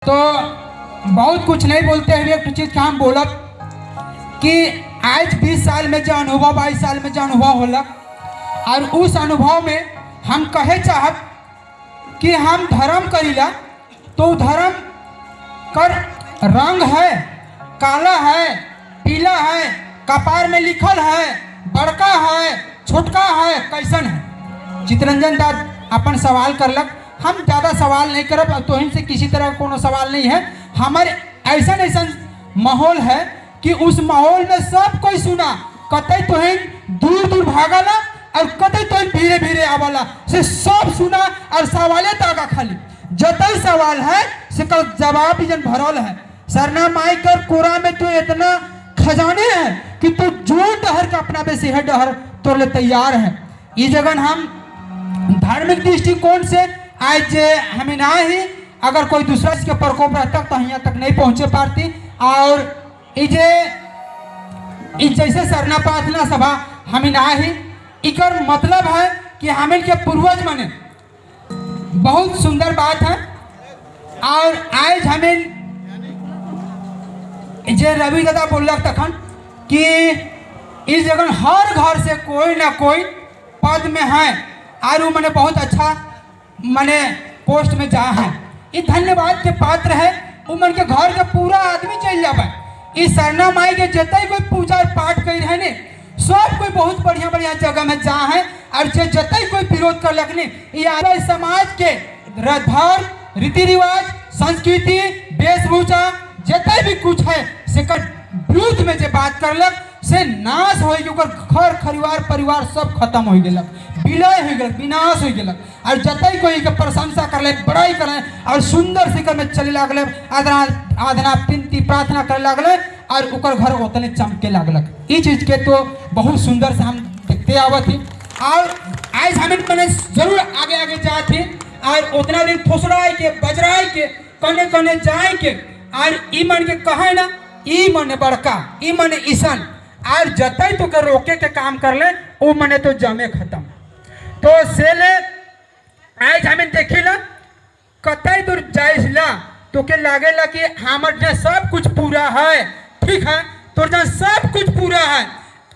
तो बहुत कुछ नहीं बोलते हुए एक चीज का हम बोलब कि आज 20 साल में जो अनुभव, 22 साल में जो अनुभव होला और उस अनुभव में हम कहे चाहब कि हम धर्म करीला तो धर्म कर रंग है, काला है, पीला है, कपार में लिखल है, बड़का है, छोटका है, कैसन है। चितरंजन दास अपन सवाल करलक। हम ज़्यादा सवाल नहीं करब, तोहिन से किसी तरह का कोनो सवाल नहीं है। हमारे ऐसा ऐसा माहौल है कि उस माहौल में सब कोई सुना, कतई तोहिन दूर दूर भागला और कतई तोहिन धीरे धीरे आवाला से सब सुना और सवाले तागा खाली जतई सवाल है से कल जवाब भी जन भरल है। सरना माई कर कोरा में तो इतना खजाने है कि तू जो डहर का अपना बे से डहर तोर ले तैयार है। ये जगन हम धार्मिक दृष्टिकोण से आज हमें ना ही अगर कोई दूसरा इसके प्रकोप रहता तो यहाँ तक नहीं पहुँचे पाती। और ये जैसे सरना प्रार्थना सभा हमें ना ही इकर मतलब है कि हमें के पूर्वज मने बहुत सुंदर बात है। और आज हमें जे रवि दादा बोलक तखन कि इस जगह हर घर से कोई ना कोई पद में है और वो मने बहुत अच्छा मने पोस्ट में जा है, ये धन्यवाद के पात्र है। वो मन के घर के पूरा आदमी चल जावे। इस सरना माई के जतई कोई पूजा पाठ कर रहे ने सब कोई बहुत बढ़िया बढ़िया जगह में जा है और जे जतई कोई विरोध कर लगने ये समाज के धर्म, रीति रिवाज, संस्कृति, वेशभूषा जतई भी कुछ है से कर विरुद्ध में जे बात करलक से नाश हो ओकर घर परिवार परिवार सब खत्म हो गेलक, विलय हो गेलक, विनाश हो गेलक। और जतई कोई के प्रशंसा करले, बड़ाई करले और सुंदर शिखर में चले लागले, आदना आदना पिनती प्रार्थना करे लागले और ओकर घर उतने चमके लागलक। ई चीज के तो बहुत सुंदर से हम देखते आवत ही और आज हमें मने जरूर आगे आगे जात ही और उतना दिन फुसराए के बजराए के कने कने जाए के और ई मन के कहे ना ई मने बड़का ई मने ईसन और जतई तो के रोके के काम कर ले वो मने तो जमे खत्म। तो से ले आज हमें देखिला कतई दूर जाइला तो के लागेला कि हमर जे सब कुछ पूरा है, ठीक है तोर जन सब कुछ पूरा है।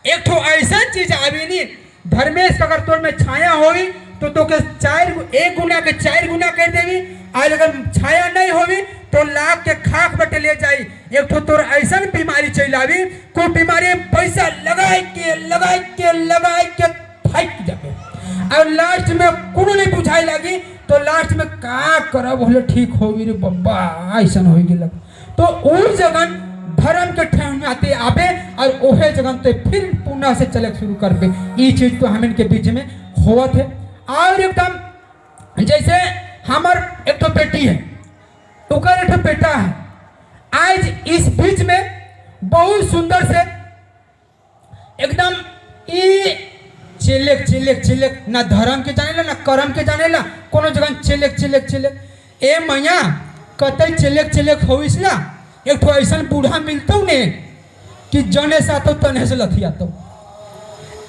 एक ठो ऐसा चीज आवी नी धर्मेश अगर तोर में छाया होई तो तोके चार एक गुना के चार गुना कर देवी और अगर छाया नहीं होवी तो लाख के खाक बटे ले जाई। एक ठो तोर ऐसा बीमारी चल आवी कोई बीमारी में पैसा लगाए के लगाए के लगाए के थक जाबे और लास्ट में कोनो नहीं बुझाए लगी तो लास्ट में का करब होले ठीक हो रे बब्बा ऐसा हो गेलक। तो उस जगन धर्म के ठहर में आते आबे और ओहे जगन ते फिर पुनः से चले शुरू करबे। ई चीज तो हमन के बीच में होवत है। और एकदम जैसे हमार एक तो बेटी है ओकर एक बेटा है, आज इस बीच में बहुत सुंदर से एकदम ई चिलेक चिलेक चिलेक ना धर्म के जानेला ना कर्म के जानेला कोनो जगह चिलेक चिलेक चिलेक ए मैया कतई चिलेक चिलेक होइस ना एक ठो ऐसा बूढ़ा मिलतो ने कि जने से आतो तने से लथियातो।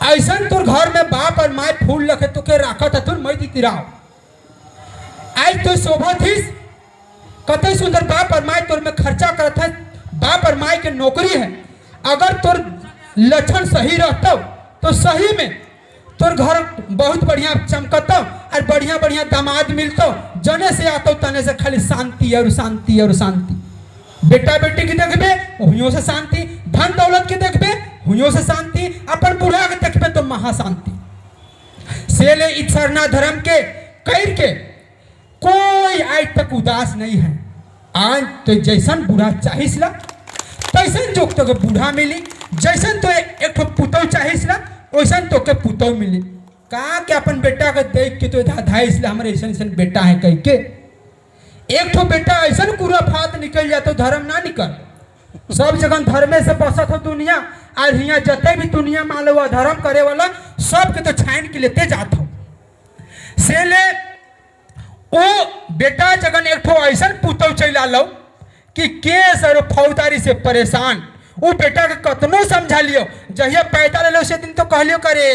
ऐसा तोर घर में बाप और माय फूल लखे तो के राखत हथुन मैं तिराव आज तो शोभा थीस कतई सुंदर बाप और माय तोर में खर्चा करत है, बाप और माय के नौकरी है। अगर तोर लक्षण सही रहतो तो सही में तोर घर बहुत बढ़िया चमकतो और बढ़िया बढ़िया दामाद मिलतो, जने से आतो तने से खाली शांति और शांति और शांति। बेटा बेटी के देखबे हुइयों से शांति, धन दौलत के देखबे हुइयों से शांति, अपन बूढ़ा के देखबे तो महाशांति। से ले सरना धर्म के कर के कोई आज तक उदास नहीं है। आज तो जैसन बूढ़ा चाहिस ला तैसन जो तो बूढ़ा मिली, जैसन तो एक ठो पुतौ चाहिस ला वैसन तो के पुतौ मिली। का के अपन बेटा के देख के तो धाइस ला हमारे ऐसन ऐसन बेटा है कह के। एक ठो बेटा ऐसन कुरा फात निकल जातो धर्म ना निकल, सब जगह धर्मे से बसत हो दुनिया और हियाँ जते भी दुनिया माल हुआ धर्म करे वाला सबके तो छान के लेते जात हो। से ले ओ बेटा जगन एक ठो ऐसन पुतौ चल आलो कि केस और फौजदारी से परेशान, वो बेटा के कतनो समझा लियो जहिया पैदा ले से दिन तो कहलियो करे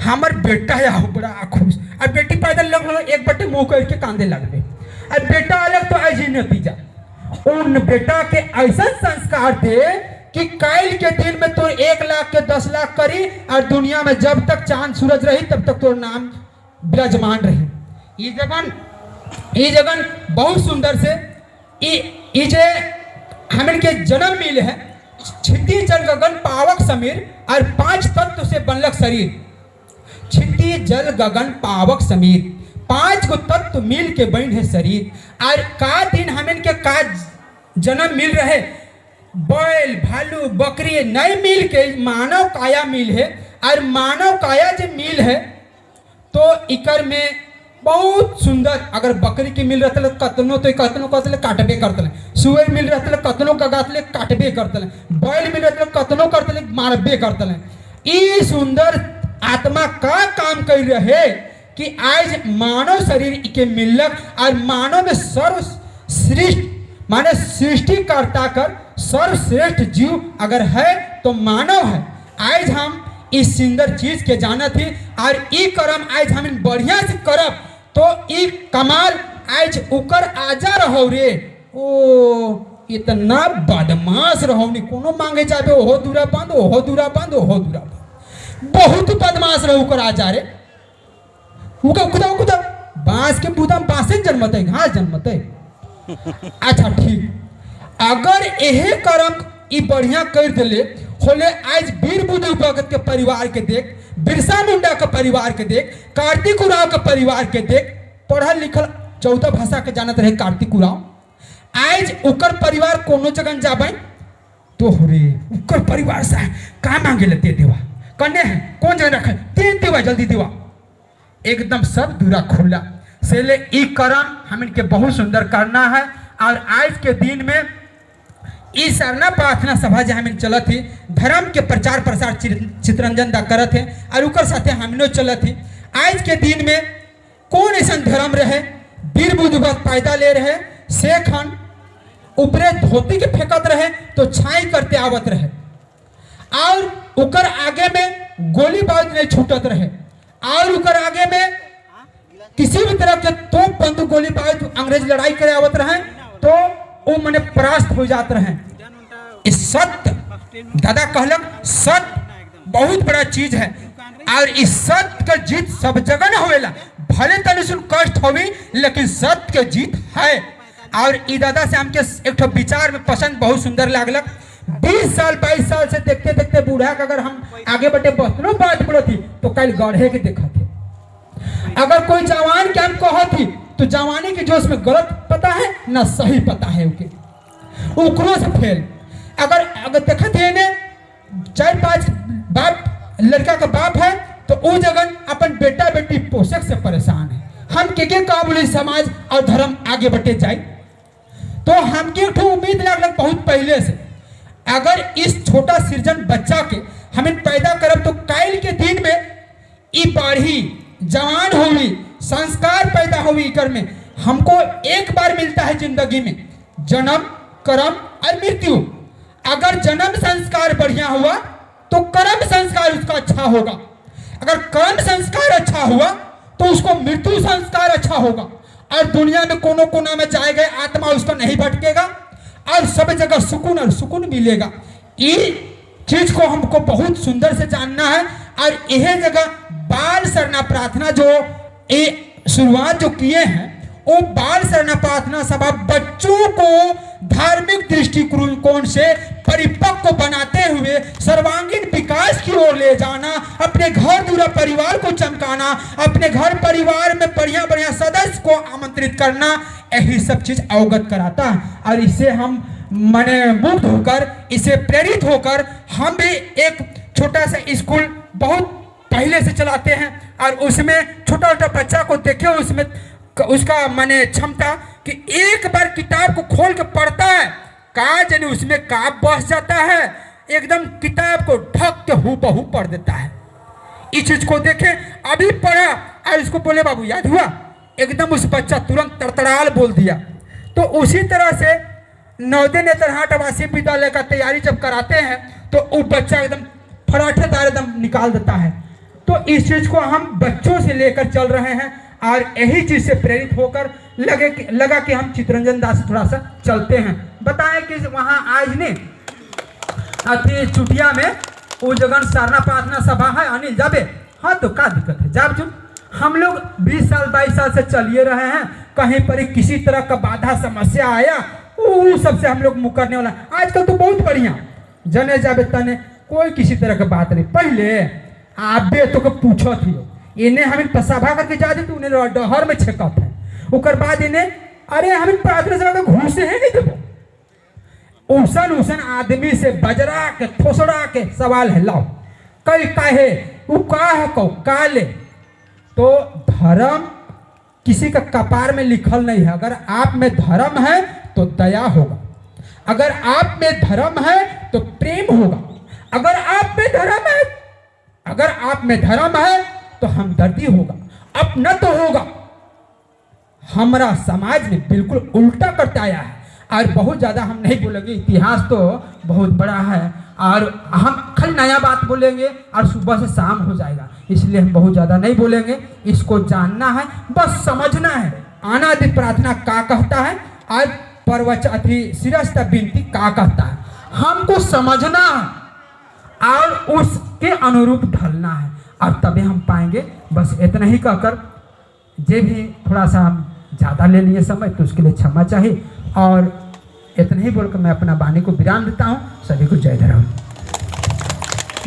हमर बेटा है बड़ा खुश और बेटी पैदा लग एक बटे मुंह करके कांदे लगबे। और बेटा अलग तो ऐसी नतीजा। उन बेटा के ऐसा संस्कार दे कि काल के दिन में तो 1 लाख के 10 लाख करी और दुनिया में जब तक चांद सूरज रही, तब तक तो नाम विराजमान रही। ये जगन बहुत सुंदर से ई ई जे हमन के जन्म मिले है, क्षिति जल गगन पावक समीर और पांच तत्व से बनलक शरीर। क्षिति जल गगन पावक समीर, पांच को तत्व मिल के बन है शरीर। और का दिन हमन के का जन्म मिल रहे, बैल, भालू, बकरी नहीं मिल के मानव काया मिल है। और मानव काया जो मिल है तो इकर में बहुत सुंदर, अगर बकरी के मिल रहते कतनो तो कतनो करतले, काटबे करतले। सुअर मिल रहते, कतनो कगातले, काटबे करतले। बैल मिल रहते, कतनो करतले, मारबे करतले। ई सुंदर आत्मा का काम कर रहे कि आज मानव शरीर के मिलक और मानव में सर्वश्रेष्ठ, माने सृष्टिकर्ता कर सर्वश्रेष्ठ जीव अगर है तो मानव है। आज हम इस सुंदर चीज के जानत ही और ई कर्म आज हम बढ़िया से करब तो ई कमाल आज उकर आजा रहो रे। ओ इतना बदमाश रहो नी, कोनो मांगे जाबे, ओहो दूरा बंद, ओहो दूरा बंद, ओहो दूरा बंद। बहुत बदमाश रहो उकर आजा रे। उका कुदा कुदा बांस के बूदा में बांसे जन्मते, घास जन्मते। अच्छा ठीक, अगर यही कर्म ई बढ़िया कर दिले होले, आज वीर बुद्धू भगत के परिवार के देख, बिरसा मुंडा के परिवार के देख, कार्तिक उरांव के परिवार के देख। पढ़ल लिखल 14 भाषा के जानत रहे कार्तिक उरांव। आज उकर परिवार कोनो जगह जाबे तो हो रे, उकर परिवार से का मांगे ले, दे देवा, कन्ने है, कौन जगह रखे, दे देवा, जल्दी देवा, एकदम सब दूरा खुला से ले। ई कर्म हम इनके बहुत सुंदर करना है। और आज के दिन में ई सरना प्रार्थना सभा जहाँ हम चलत ही, धर्म के प्रचार प्रसार चितरंजन दा करत है और उकर साथे हमनो चलत ही। आज के दिन में कौन ऐसा धर्म रहे, वीर बुद्ध पैदा ले रहे, शेख हन ऊपरे धोती के फेंकत रहे तो छाई करते आवत रहे और उकर आगे में गोली बारूद नहीं छूटत रहे और उकर आगे में किसी भी तरह के तोप, बंदूक, गोली बारूद अंग्रेज लड़ाई करे आवत रहे तो वो मने परास्त हो जात रहे। इस सत्य, दादा कहलक, सत्य बहुत बड़ा चीज है और इस सत्य का जीत सब जगह न होवेला। भले तनि सुन कष्ट होवी, लेकिन सत्य के जीत है। और ई दादा से हमके एक ठो विचार में पसंद बहुत सुंदर लागलक। 20 साल, 22 साल से देखते देखते बूढ़ा के अगर हम आगे बढ़े बतनो बात बोलत थी तो कल गढ़े के देखत थी। अगर कोई जवान के हम कहत थी तो जवानी के जोश में गलत पता है ना सही पता है, ओके उकरो से फेल। अगर अगर देखत है ने चार पांच बाप, लड़का का बाप है तो वो जगन अपन बेटा बेटी पोषक से परेशान है। हम के का बोले, समाज और धर्म आगे बढ़ते जाए तो हमके एक ठो उम्मीद लागल बहुत पहले से, अगर इस छोटा सृजन बच्चा के हमें पैदा करब तो काल के दिन में ई बाढ़ी जवान हुई, संस्कार पैदा हुई। इकर में हमको एक बार मिलता है जिंदगी में जन्म, कर्म और मृत्यु। अगर जन्म संस्कार बढ़िया हुआ तो कर्म संस्कार उसका अच्छा होगा। अगर कर्म संस्कार अच्छा हुआ तो उसको मृत्यु संस्कार अच्छा होगा और दुनिया में कोनो कोना में जाएगा आत्मा उसका नहीं भटकेगा और सब जगह सुकून और सुकून मिलेगा। ये चीज को हमको बहुत सुंदर से जानना है। और यह जगह बाल सरना प्रार्थना जो ये शुरुआत जो किए हैं, वो बाल सरना प्रार्थना सभा बच्चों को धार्मिक दृष्टिकोण से परिपक्व बनाते हुए सर्वांगीण विकास की ओर ले जाना, अपने घर दूरा परिवार को चमकाना, अपने घर परिवार में बढ़िया बढ़िया सदस्य को आमंत्रित करना, यही सब चीज अवगत कराता है। और इसे हम मने मुग्ध होकर, इसे प्रेरित होकर हम भी एक छोटा सा स्कूल बहुत पहले से चलाते हैं और उसमें छोटा छोटा बच्चा को देखे, उसमें उसका माने क्षमता कि एक बार किताब को खोल के पढ़ता है, का जाने उसमें का बस जाता है, एकदम किताब को ढक के हु बहू पढ़ देता है। इस चीज को देखे, अभी पढ़ा और इसको बोले, बाबू, याद हुआ? एकदम उस बच्चा तुरंत तड़तड़ाल बोल दिया। तो उसी तरह से नवोदय नेतरहाट आवासीय विद्यालय का तैयारी जब कराते हैं तो वो बच्चा एकदम फराठेदार एकदम निकाल देता है। तो इस चीज को हम बच्चों से लेकर चल रहे हैं। और यही चीज़ से प्रेरित होकर लगा कि हम चितरंजन दास थोड़ा सा चलते हैं। बताएं कि वहाँ आज ने अथी चुटिया में वो जगह सारना प्रार्थना सभा है, अनिल जाबे? हाँ तो का दिक्कत है, जाब चुन। हम लोग 20 साल 22 साल से चलिए रहे हैं, कहीं पर किसी तरह का बाधा समस्या आया वो सबसे हम लोग मुकरने वाला। आजकल तो बहुत बढ़िया जने जाबे तने कोई किसी तरह का बात नहीं। पहले आबे तो के पूछत ही इन्हें हमें सभा करके जा दे तो उन्हें डहर में छेकत है। उकर बाद इन्हें अरे हमें प्रार्थना सभा के घुसे है नहीं देबो। उसन उसन आदमी से बजरा के थोसड़ा के सवाल है, लाओ कई काहे उ का है कौ काले। तो धर्म किसी का कपार में लिखल नहीं है। अगर आप में धर्म है तो दया होगा, अगर आप में धर्म है तो प्रेम होगा, अगर आप में धर्म है, अगर आप में धर्म है तो हमदर्दी होगा, अपना तो होगा। हमारा समाज में बिल्कुल उल्टा करता आया है। और बहुत ज़्यादा हम नहीं बोलेंगे, इतिहास तो बहुत बड़ा है और हम खाली नया बात बोलेंगे और सुबह से शाम हो जाएगा, इसलिए हम बहुत ज़्यादा नहीं बोलेंगे। इसको जानना है, बस समझना है अनादि प्रार्थना का कहता है और प्रवचन अथी शिरस्थ विनती का कहता है, हमको समझना है और उसके अनुरूप ढलना है और तभी हम पाएंगे। बस इतना ही कहकर जे भी थोड़ा सा हम ज़्यादा ले लिए समय तो उसके लिए क्षमा चाहिए और इतना ही बोलकर मैं अपना वाणी को विराम देता हूँ। सभी को जय धर्म।